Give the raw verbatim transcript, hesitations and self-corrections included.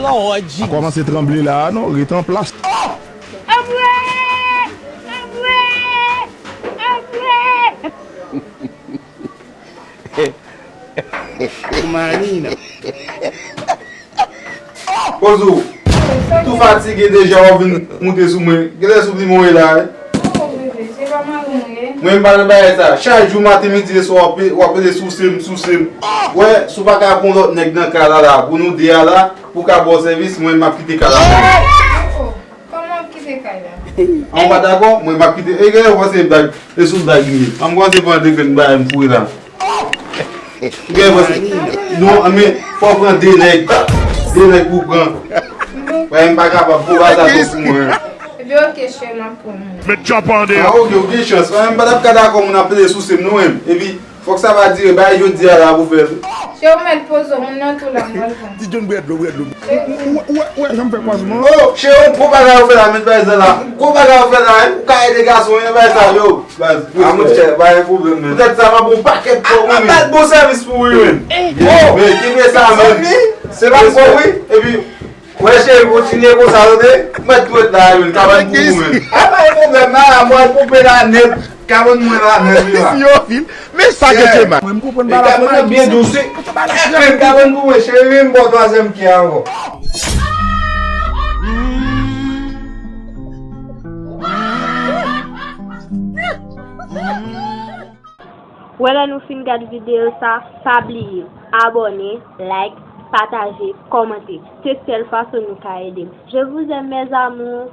Oh, a kòmanse tranble la a non, ret an plas. Apre! Apre! Apre! Manina. Pozo, tou fatige deja, w ap vin moute sou mwen. Genlè sou limon w ye la, wi. Mwen m pa nan bagay sa. Chak jou maten, midi e swa, w ap, w ap rele souse m, souse m. Wè, si w pa ka pran lòt nèg nan kay la, la, pou nou de a la, pou ka ba w sèvis, mwen m ap kite kay la. Kòman w ap kite kay la? An w pa dakò? Mwen m ap kite. E genlè w panse e blag. E sou blag li ye. An m kòmanse pran de grenn bagay m foure la. Ou genlè panse. Non, men fò w pran de nèg. De nèg pou w pran. Bagay m pa kapab. Gwo bazar twòp pou mwen. Ebyen, oke, cheri, m ap pran moun. Met djòp an deyò. Ah, oke, ou gen chans. Bagay m pa t ap ka dakò moun ap pede souse m non, menm. Epi, fòk sa pa dire, bay jodi a la pou fè l. Cheri, ou mèt poze w, moun nan tou la, m pral pran. Ti John, bwè dlo, bwè dlo. Ou wè, ou wè, ou wè jan m fè kwa sou mwen? Oh, cheri, yon gwo bagay ou fè la, men bay zan la. Gwo bagay ou fè la, hein? Ou ka ede gason, hein, bay sa, yo. Baz, a, monchè, pa gen pwoblèm, men. Poutèt sa, m ap yon pakèt kò, wi, men. Bat bon sèvis pou ou, wi, men. Oh! Men, kenbe sa, men. Se pa m kò, wi. Epi, wè, cheri, kontinye konsa, tande? Mèt twèt la, men. Kabann pou ou, men. A, pa gen pwoblèm, la, la, mwen koupe la nèt. Kabann mwen la nèt, wi, la. Si yo vin, men sa gen mal. Mwen, m konprann pa la. Kabann nan byen dous, wi. Men kabann pou mwen, cheri, m ba w twazyèm kè ankò. Wè lè nou fin gad videyo sa, pa bliye abòne, like, pataje, kòmante. Se sèl fason nou ka ede m. Je vous aime, mes amours.